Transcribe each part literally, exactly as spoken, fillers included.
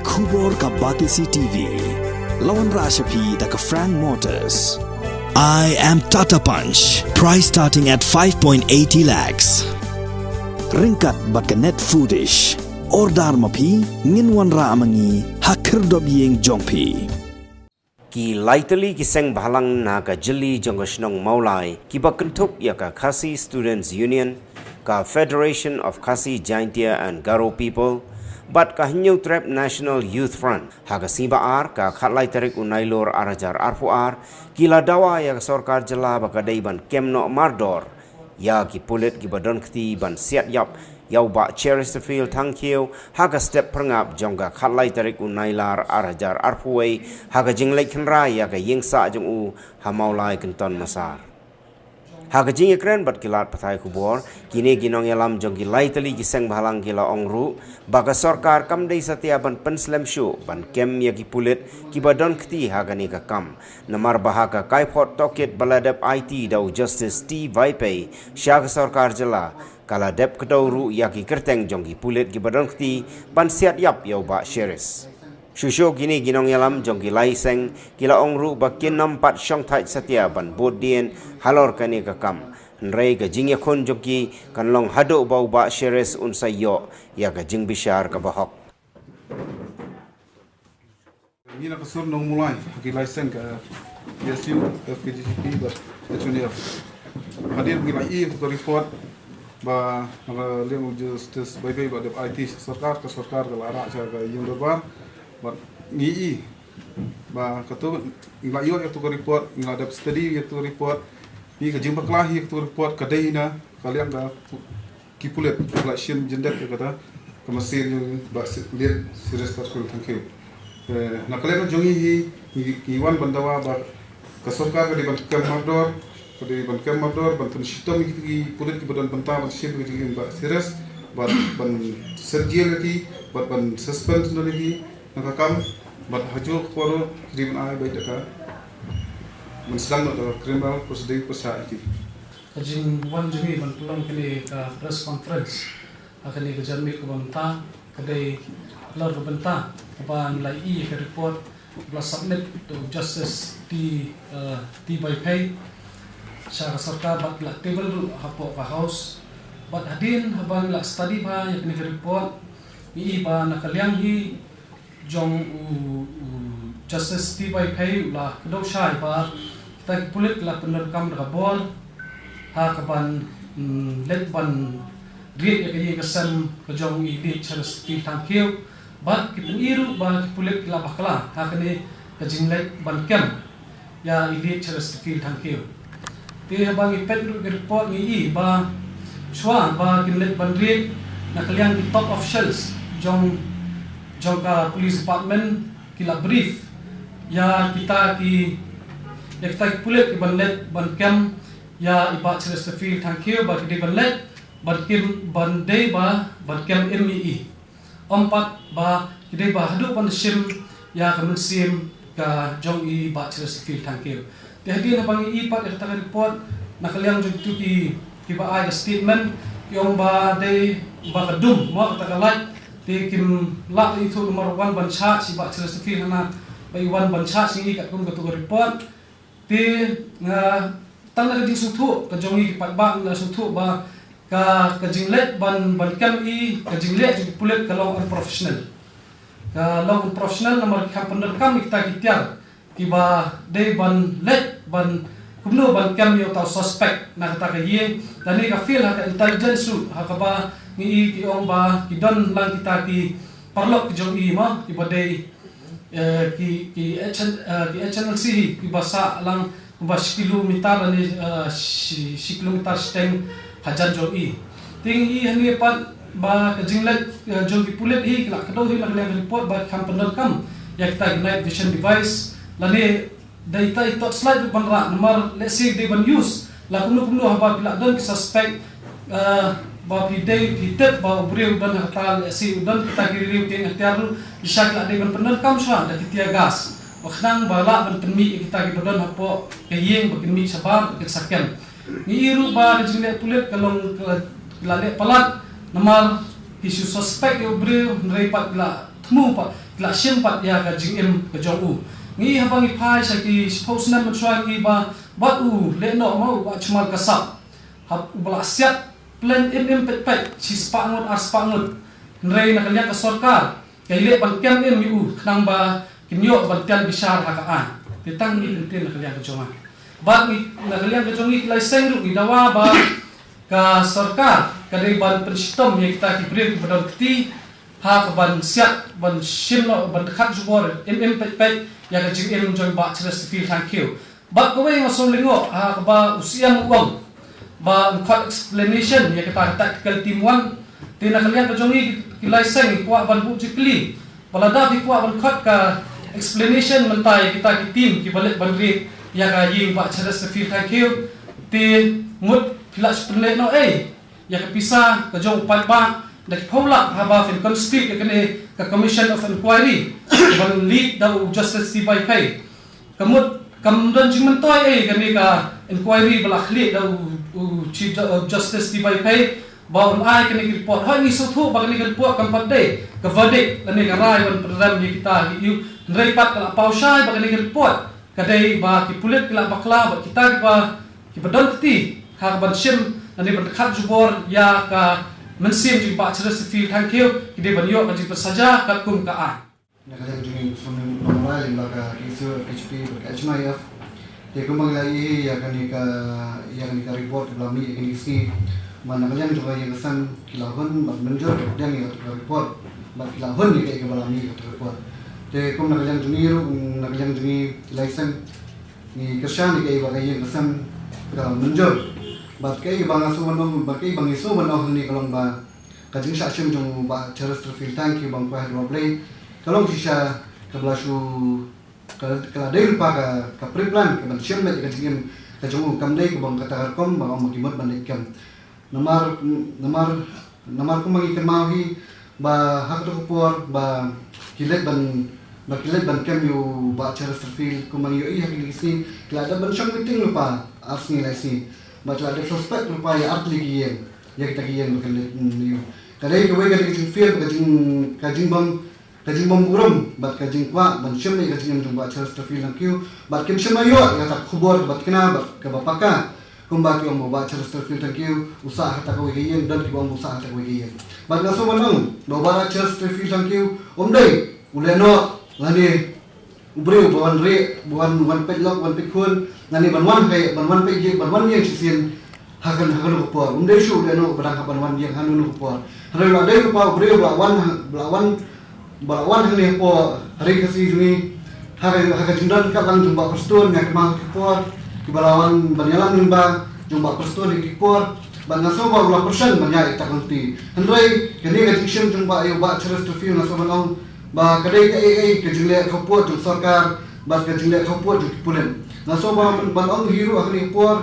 Khubor ka Batesi T V. La wanrah sha phi da ka Frank Motors. I am Tata Punch. Price starting at five point eighty lakhs. Ryngkat bad ka Net Foodish. Order ma phi, ngin wanrah ma ngi ha khyrdop ïing jong phi. Ki lai tylli ki seng bhalang na ka jylli jong ka shnong Mawlai, kiba kynthup ïa ka Khasi Students Union, ka Federation of Khasi Jaintia and Garo People, bad ka Hynñiewtrep National Youth Front, ha ka sngi ba ar, ka khatlai tarik u Nailur ar hajar arphew ar, ki la dawa ïa ka sorkar jylla ba ka dei ban kem noh mardor ïa ki pulit kiba don kti ban siat ïap ïa u Bah Cheristerfield Thangkhiew ha ka step phyrngap jong ka khatlai tarik u Nailar ar hajar arphew wei, ha ka jingleit khynra ïa ka ïingsah jong u ha Mawlai Kynton Massar. Ha ka jingïakren bad ki lad pathai khubor, kine ki nongïalam jong ki lai tylli ki seng bhalang ki la ong ruh ba ka sorkar kam dei satia ban pynslem shuh ban kem ïa ki pulit kiba don kti ha kane ka kam. Namar ba ha ka kaiphod tohkit ba la dep aiti da u Justice T Vaiphei sha ka sorkar jylla, ka la dep kdew ruh ïa ki kyrteng jong ki pulit kiba don kti ban siat ïap ïa u Bah Cheris. Shuh shuh kine ki nongïalam jong ki lai seng ki la ong ruh ba kin ym pat shongthait satia ban bud dien halor kane ka kam. Hynrei ka jingïakhun jong ki kan long haduh ba u Bah Cheris un sa ïoh ïa ka jingbishar kaba hok. Ngi na ka sur nong Mawlai, ki lai seng ka P S U, F K J G P bad H N F. Hadien ngi la ïoh ka report ba na ka liang u Justice Vaiphei ba dep aiti sha sorkar, ka sorkar ka la rah sha ka ïing dorbar. Bad ngi ïoh ba kato ngi la ïoh ïa ka report, ngi la dep study ïa ka report. Ngi ka jingbakla hi ïa ka report ka dei na ka liang ka ki pulit la shim jingdep ïa kata ka mynsiem jong Bah Late Cheristerfield Thangkhiew. Eh, na ka liang jong ngi hi ngi wan ban dawa ba ka sorkar ka dei ban kem mardor, ka dei ban kem mardor ban pynshitom ïa ki pulit kiba don bynta ban shim ïa ka jingim Bah Cheris, ban ban serjil ïa ki, ban ban suspend ïa ki na ka kam, bad ha kajuh ka por ki dei ban ai beit da ka ban sdang da ka criminal proceeding pyrshah ïa ki. Ka jingwan jong ngi ban pynlong kane ka press conference ha kane ka janmiet kaba mynta ka dei halor ka bynta kaba ngi la ïoh ka report ba la submit to Justice T, uh, T Vaiphei sha ka sorkar bad la table ruh hapoh ka House. Bad hadien haba ngi la study bha ïa kane ka report, ngi ïoh ba na ka liang hi jong u, u Justice T Vaiphei u la kdew shai ba kita ki pulit la pyndonkam da ka bor ha kaban, mm, leit ban ried ïa ka ïing ka sem ka jong i Late Cheristerfield Thangkhiew. Bad ki pyni ruh ba ki pulit ki la bakla ha kane ka jingleit ban kem ïa i Late Cheristerfield Thangkhiew. Te haba ngi peit ruh ka report ngi ïoh ba shuwa ba kin leit ban ried na ka liang ki top officials jong, jong ka police department ki la brief ïa kita ki, ïa kita ki pulit ki ban leit ban kem ïa i Bah Cheristerfield Thangkhiew ba ki dei ban leit ban kem, ban dei ba ban kem im ïa i. Ym pat ba ki dei ba haduh ban shim ïa ka mynsiem ka jong i Bah Cheristerfield Thangkhiew. Te hadien haba ngi ïoh pat ïa kata ka report na ka liang jong kito ki, kiba ai ka statement, ki ong ba dei ba ka dum mo kata ka light. Te kim lah ïathuh namar wan ban shah sha i Bah Cheristerfield hana ba i wan ban shah sha ngi katkum kato ka report. Te nga tang na ka jingsngewthuh ka jong ngi ki paidbah ngi la sngewthuh ba ka, ka jingleit ban, ban kem i, ka jingleit jong ki pulit ka long unprofessional. Ka long unprofessional namar ki kham pyndonkam ïa kita ki tiar kiba dei ban leit ban kumno ban kem ïa uta u suspect na kata ka ïing. Lane ka fail ha ka intelligence ruh ha kaba ngi ïoh ki ong ba ki don lang kita ki paralok ki jong i ma kiba dei eh, ki, ki H N, eh, ki H N L C hi, kiba sah lang kumba shi kilometer lane, eh, shi, shi kilometer shiteng hajan jong i. Te ngi ïoh hangne pat ba ka jingleit, eh, jong ki pulit hi, ki la kdew hi na ka liang ka report ba ki kham pyndonkam ïa kita ki night vision device lane da ita i torchlight ruh ban rah namar lehse dei ban use la kumno kumno haba phi la don ki suspect, eh, ba phi dei phi tip ba u briew u don ha kata lehse u don kita ki riew ki hatiar ruh shisha ki la dei ban pyndonkam shuwa da ki tear gas ba khnang ba lah ban pynmih ïa kita kiba don hapoh ka ïing ba kin mih shabar ba kin sa kem. Ngi ïoh ruh ba ka jingleh pulit ka long ka la leh palat namar ki shu suspect ïa u briew hynrei pat ki la Thmu pat ki la shim pat ïa ka jingim ka jong u. Ngi haba ngi phai sha ki shiphew snem mynshuwa ngi ba bad u leh noh ma u Bah Jmal Kasap. Haba u ba la siat plan im im peit peit shi spah ngut ar spah ngut. Hynrei na ka liang ka sorkar ka ïaleh ban kem im ïa u khnang ba kin ïoh ban tian bishar ha ka aiñ. Te tang ngi kin tian na ka liang ka jong nga. Bad ngi na ka liang ka jong ngi ki lai seng ruh ngi dawa ba ka sorkar ka dei ban pynshitom ïa kita ki briew ki ba don kti ha ka ban siat ban shim noh ban khat jubor im im peit peit ïa ka jingim jong Bah Chesterfield Thangkhiew. Bad kawei nga sngewlyngngoh ha kaba u Siem u ong ba un khot explanation ïa kita ka tactical team one. Te na ka liang ka jong ngi ki lai seng ki kwah ban buh jingkylli ba lada phi kwah ban khot ka explanation mynta ïa kita ki team ki ba leit ban raid ïa ka ïing Bah Chesterfield Thangkhiew. Te mut phi lah shu pynleh noh ei ïa ka pisa ka jong u paidbah da ki phew lak haba phin constitute ïa kane ka Commission of Inquiry ban lead da u Justice T. Vaiphei. Ka mut kam don jingmyntoi ei kane ka inquiry ba la khlieh da u, u Chief Ju-, uh, Justice T. Vaiphei ba un ai kane ka report. Hooid ngi sngewthuh ba kane ka report kam pat dei ka verdict lane ka rai ban pynrem ïa kita ki ïu. Hynrei pat ka la paw shai ba kane ka report ka dei ba ki pulit ki la bakla bad kita ki ba ki ba don kti ha ka ban shim lane ban khat jubor ïa ka mynsiem jong Bah Chesterfield Thangkhiew ki dei ban ïoh ka jingpynsaja katkum ka aiñ. Na ka liang jong ngi, sum nong lai lyngba ka K S U F, K H P bad ka H M I F. Te kumba ngi la ïohi ïa kane ka, ïa kane ka report ba la mih ïa kane ka sngi. Bad na ka liang jong ka ïing ka sem ki la hun bad mynjur bad pdiang ïa kata ka report bad ki la hun ïa kaei kaba la mih ïa kata ka report. Te kum na ka liang jong ngi ruh, na ka liang jong ngi ki lai seng ngi kyrshan ïa kaei ba ka ïing ka sem ka la mynjur. Bad kaei ba nga sngewbha ban ong, bad kaei ba ngi sngewbha ban ong hangne ka long ba ka jingshah shim jong u Bah Chesterfield Thangkhiew ba ngi kwah ruh Blei ka long shisha kaba la shu ka, ka la dei lypa ka, ka pre-plan ka ban shim beit ïa ka jingim ka jong u, kam dei kaba ong kata ka rukom ba ong ba ki mut ban leit kem. Namar, namar, namar kumba ngi kynmaw hi ba ha kato ka por ba ki leit ban, ba ki leit ban kem ïa u Bah Chesterfield, kumba ngi ïohi ha kine ki sngi ki la dep ban shong meeting lypa ar sngi lai sngi. Ba ki la dep suspect lypa ïa ar tylli ki ïing, ïa kita ki ïing ba ki leit, mm, ïa u. Ka dei kawei ka dei ka jingfier, ka jing, ka jingbym ka jingbymburom bad ka jingkwah ban shim ïa ka jingim jong u Bah Chesterfield Thangkhiew bad kim shym la ïoh ïa kata ka khubor kaba thikna bad kaba paka. Kumba ki ong ba u Bah Chesterfield Thangkhiew u sah ha kata kawei ka ïing, don kiba ong ba u sah ha kata kawei ka ïing. Bad nga sngewbha ban ong ba u Bah Chesterfield Thangkhiew um dei u lehnoh lane u briew ba wan rieh, ba wan, wan peit lok, wan peit khun, lane ban wan peit, ban wan peit ïing, ban wan ïing shisien ha kan, ha kano ka por. Um dei shuh u lehnoh ba dang hap ban wan ïing ha kano ka por. Hynrei u la dei lypa u briew ba la wan, ba la wan, ba la wan hangne hapoh Ri Khasi jong ngi ha ka, ha ka jingdon katlang jong Bah Prestone, nga kynmaw ha ki por kiba la wan ban ïalam lyngba jong Bah Prestone ha ki por. Bad nga sngewbha u la pyrshang ban ïaid ïa kata ka lynti. Hynrei kane ka jingshim jong u Bah, ïa u Bah Chesterfield nga sngewbha ban ong ba ka dei kaei kaei ka jingleh khappud jong sorkar bad ka jingleh khappud jong ki pulit. Nga sngewbha ban, ban ong hi ruh ha kane ka por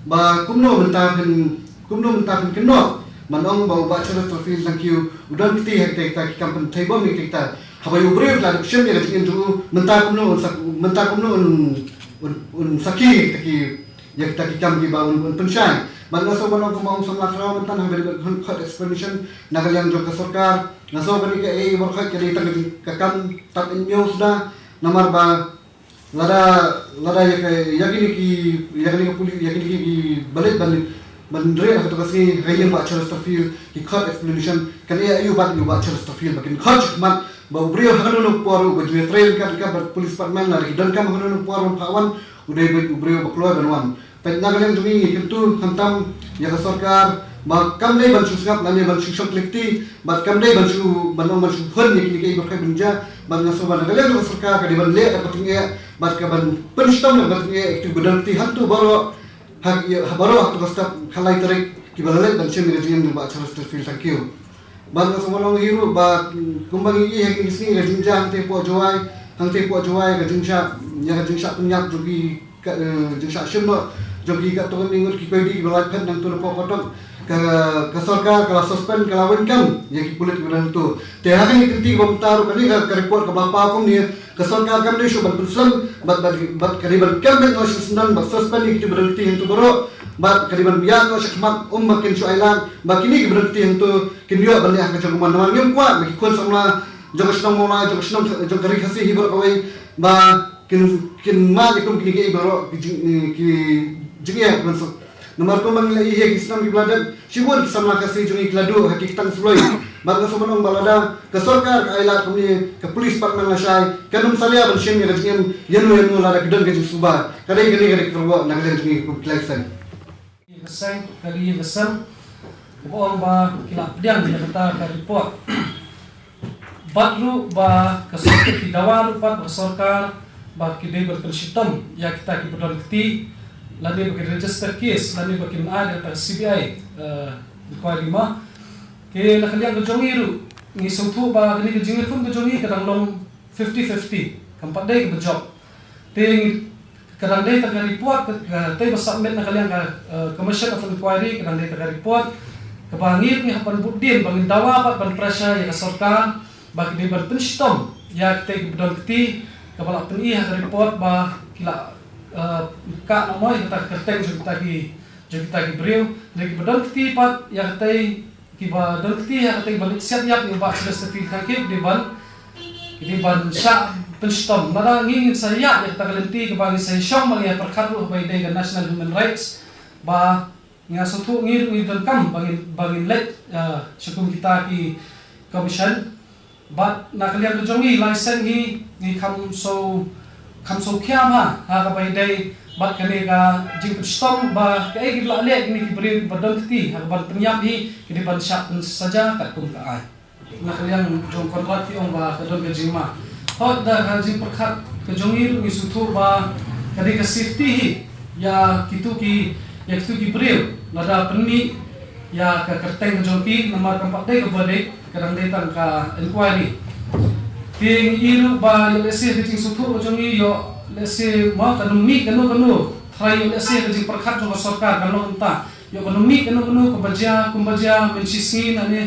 ba kumno mynta phin, kumno mynta phin kynnoh ban ong ba u Bah Chesterfield Thangkhiew u don kti ha kita, kita ki kam pynthei bom ïa kita. Haba ïa u briew la dep shim ïa ka jingim jong u, mynta kumno un sak-, mynta kumno un, un, un sakhi ïa kita ki, ïa kita ki kam kiba un, un pynshai. Bad nga sngewbha ban ong kumba ong u samla Khraw mynta haba dei ban khot explanation na ka liang jong ka sorkar. Nga sngewbha ban ong kaei baroh ka dei tang ka kam tap in ñiew suda. Namar ba lada, lada ïa ka, ïa kine ki, ïa kine ki puli-, ïa kine ki, ki ba leit ban, ban rieh ha kato ka sngi ha ïing Bah Chesterfield ki khot explanation, kan ïa ïoh bad ïa u Bah Chesterfield ba kin khot sha khmat ba u briew ha kano kano ka por u ba ju ïatrei ryngkat ryngkat bad police department lada ki donkam ha kano kano ka por ban phah wan, u dei u briew ba kloi ban wan. Peit na ka liang jong ngi ngi kyntu khamtam ïa ka sorkar ba kam dei ban shu sngap lane ban shu shong kylli kti bad kam dei ban shu, ban ong ban shu hun ïa kine kiei baroh ban jia. Bad nga sngewbha na ka liang jong ka sorkar ka dei ban leh da ka tyngeh bad ka ban pynshitom da ka tyngeh ïa kito kiba don kti hangto baroh, ha, ïa, ha baroh ha kato ka step khatlai tarik kiba la leit ban shim ïa ka jingim jong u Bah Chesterfield Thangkhiew. Bad nga sngewbha ban ong hi ruh ba, mm, kumba ngi ïohi ha kine ki sngi ka jingjia hangtei hapoh Jowai, hangtei hapoh Jowai ka jingshah, ïa ka jingshah pynïap jong ki ka, eh, jingshah shim noh jong ki katto katne ngut ki koidi kiba la phet nangto napoh Patok. Ka, ka sorkar ka la suspend, ka la weng kam ïa ki pulit kiba don hangto. Te ha kane ka kynti kaba mynta ruh kane ka, ka report kaba la paw kumne, ka sorkar kam dei shuh ban pynslem bad, bad, bad ka dei ban kem beit noh sha syndon bad suspend ïa kito kiba don kti hangto baroh bad ka dei ban ïaid noh sha khmat, um ba kin shu ailad ba kine kiba don kti hangto kin ïoh ban leh ha ka jong ka mon. Namar ngim kwah ba ki khun samla jong ka shnong Mawlai, jong ka shnong, jong ka ri Khasi hi baroh kawei, ba kin, kin mad ïa kum kine kiei baroh ki jing, eh, ki jingeh ban suk. Namar kumba ngi la ïohi ha ki snem kiba la dep, shibun ki samla Khasi jong ngi ki la duh ha ki ktang suloi. Bad nga sngewbha ban ong ba lada ka sorkar ka ai lad kumne, ka police department lashai kan ym salia ban shim ïa ka jingim ïano ïano lada ki don ka jingsuba. Ka dei kane ka dei ka kyrwoh na ka liang jong ngi kum ki lai seng. Ïa ka seng, ka ri, ïa ka sem, kaba ong ba ki la pdiang ïa kata ka report. Bad ruh ba ka sorkar, ki dawa ruh pat ba ka sorkar ba ki dei ban pynshitom ïa kita kiba don kti, lane ba ki register case, lane ba kin ai ïa kata ka C B I, eh, inquiry ma. Te na ka liang ka jong ngi ruh, ngi sngewthuh ba kane ka jingïakhun ka jong ngi ka dang long fifty fifty, kam pat dei kaba jop. Te ngi, ka dang dei tang ka report ka, ka tei ba submit na ka liang ka, eh, Commission of Inquiry, ka dang dei tang ka report kaba ngi, ngi hap ban bud dien, ba ngin dawa pat ban pressure ïa ka sorkar ba ki dei ban pynshitom ïa kitei kiba don kti, kaba la pyni ha ka report ba ki la, eh, kah noh mo ïa kata ka kyrteng jong kita ki, jong kita ki briew. Lada kiba don kti pat ïa kitei, kiba don kti ïa kitei ban leit siat ïap ïa u Bah Chesterfield Thangkhiew, ki dei ban, ki dei ban shah pynshitom. Lada ngi ngin sa ïaid ïa kata ka lynti kaba ngin sa ïashong, ba ngin ïa pyrkhat ruh ba ïadei ka National Human Rights, ba nga sngewthuh ngi ruh ngi donkam ba ngin, ba ngin leit, eh, sha kum kita ki commission. Bad na ka liang ka jong ngi lai seng hi, ngi kham shu, kham shu khia ma ha kaba ïadei bad kane ka jingpynshitom ba kaei kaba la leh kine ki briew kiba don kti ha kaban pynïap hi, ki dei ban shah pynsaja katkum ka aiñ. Na ka liang jong Conrad ki ong ba ka don ka jingma. Hooid, da ka jingpyrkhat ka jong ngi ruh ngi sngewthuh ba ka dei ka safety hi ïa kitu ki, ïa kitu ki briew lada pynmih ïa ka kyrteng ka jong ki, namar kam pat dei ka verdict, ka dang dei tang ka inquiry. Te ngi ïohi ruh ba ïoh lehse ka jingsngewthuh ka jong ngi, ïoh lehse ma kan ym mih kano kano, tharai ïoh lehse ka jingpyrkhat jong ka sorkar kan long kumta, ïoh kan ym mih kano kano kaba jia kumba jia mynshisngi nangne,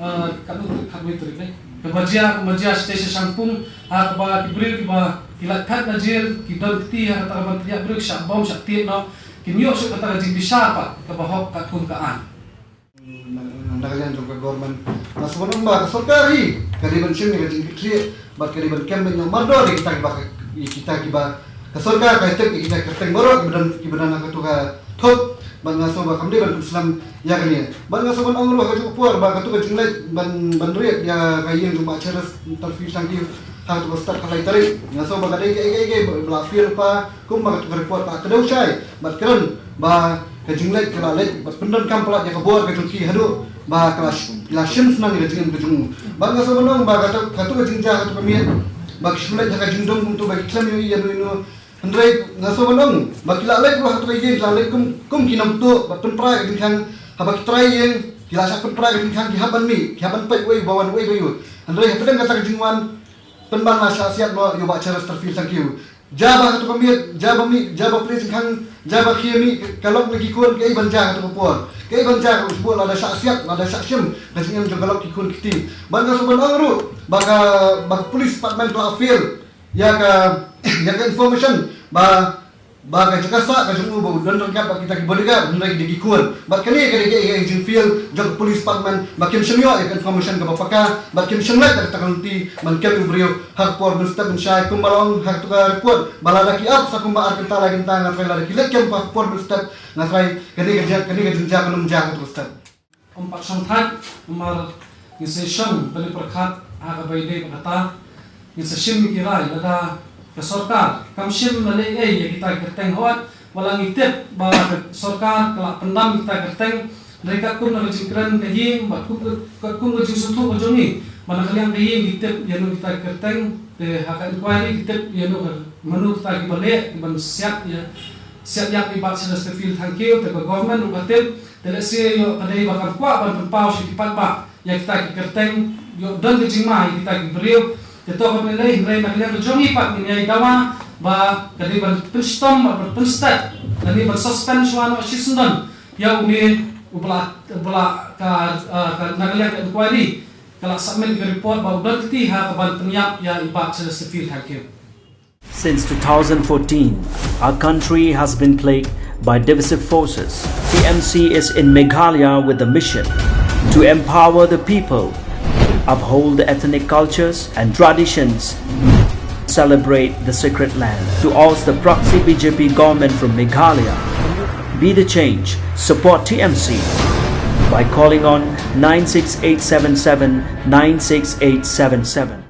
eh, katno tarik, khatwei tarik ne, kaba jia kumba jia shatei sha Shangpung, ha kaba ki briew kiba ki la phet na jel, ki don kti ha kata kaban pynïap briew, shah bom shah tied noh, kim ïoh shuh kata ka jingbishar pat kaba hok katkum ka aiñ. Na, na ka liang jong ka government, nga sngewbha ban ong ba ka sorkar hi ka dei ban shim ïa ka jingkitkhlieh bad ka dei ban kem ban ïoh mardor ïa kita kiba, ïa kita kiba ka sorkar ka tip ïa kita ki kyrteng baroh kiba don, kiba don ha katu ka thup. Bad nga sngewbha kam dei ban pynslem ïa kane. Bad nga sngewbha ban ong ruh ha kajuh ka por ba katu ka jingleit ban, ban rit ïa ka ïing jong Bah Chesterfield Thangkhiew ha katu ka step ka lai tarik, nga sngewbha ka dei kaei kaei ba la fail pa, kumba katu ka report ka kdew shai. Bad kren ba ka jingleit ka la leit bad pyndonkam palat ïa ka bor ka jong ki haduh ba ka la sh-, la shim snang ïa ka jingim ka jong u. Bad nga sngewbha ban ong ba katu, katu ka jingjia, katu ka miet ba ki shu leit ha ka jingdum kumto ba ki khlem ïohi ïano ïano. Hynrei nga sngewbha ban ong ba ki la leit ruh ha katu ka ïing, ki la leit kum, kum ki nongtuh bad pynpra ïa ka jingkhang. Haba ki trai ïing ki la shah pynpra ïa ka jingkhang, ki hap ban mih, ki hap ban peit uei ba wan uei ba ïoh. Hynrei hapdeng kata ka jingwan pynban la shah siat noh ïa u Bah Chesterfield Thangkhiew. Jia ba ha katu ka miet, jia ba mih, jia ba plie jingkhang, jia ba khie mih ka lok na ki khun, kaei ban jia ha katu ka por? Kaei ban jia ka, u sbuh lada shah siat, lada shah shim ka jingim jong ka lok ki khun ki kti? Bad nga sngewbha ban ong ruh ba ka, ba ka police department ka la fail ïa ka, ïa ka information ba, ba ka jaka sah ka jong u ba u don ryngkat bad kita ki bodyguard, hynrei ki dei ki khun. Bad kane ka dei ka, ka jingfail jong ka police department ba kim shym ïoh ïa ka information kaba paka, bad kim shym leit da kata ka lynti ban kem ïa u briew ha ka por mynstep mynshai, kumba la ong ha katu ka report ba lada ki ap sa kumba ar kynta lai kynta, nga tharai lada ki leit kem ha ka por mynstep, nga tharai kane ka jia, kane ka jingjia kan ym jia ha katu ka step. Ym pat shong thait, namar ngin sa ïashong ban ïa pyrkhat ha kaba ïadei bad kata. Ngin sa shim ïa ki rai, lada ka sorkar kam shim lane ei ïa kita ki kyrteng, hooid, wat la ngi tip ba ka sorkar ka la pyndam kita ki kyrteng, hynrei katkum na ka jingkren ka ïing bad kum, katkum ka jingsngewthuh ka jong ngi, ba na ka liang ka ïing ngi tip ïano kita ki kyrteng, te ha ka inquiry ngi tip ïano ka, mano kita kiba leh, kiban siat ïa, siat ïap ïa i Bah Chesterfield Thangkhiew, te ka government ruh ka tip. Te lehse ïoh ka dei ba kam kwah ban pynpaw sha ki paidbah ïa kita ki kyrteng, ïoh don ka jingma ïa kita ki briew. Te to kam lei, hynrei na ka liang ka jong ngi pat ngin ïai dawa ba ka dei ban pynshitom, ban pynstet, lane ban suspend shuwa noh shisyndon ïa une uba la, uba la ka, ah, ka, na ka liang ka inquiry ka la submit ka report ba u don kti ha kaban pynïap ïa i Bah Chesterfield Thangkhiew. Since two thousand fourteen, our country has been plagued by divisive forces. T M C is in Meghalaya with a mission to empower the people, uphold the ethnic cultures and traditions, celebrate the sacred land. To oust the proxy B J P government from Meghalaya, be the change. Support T M C by calling on nine six eight seven seven nine six eight seven seven.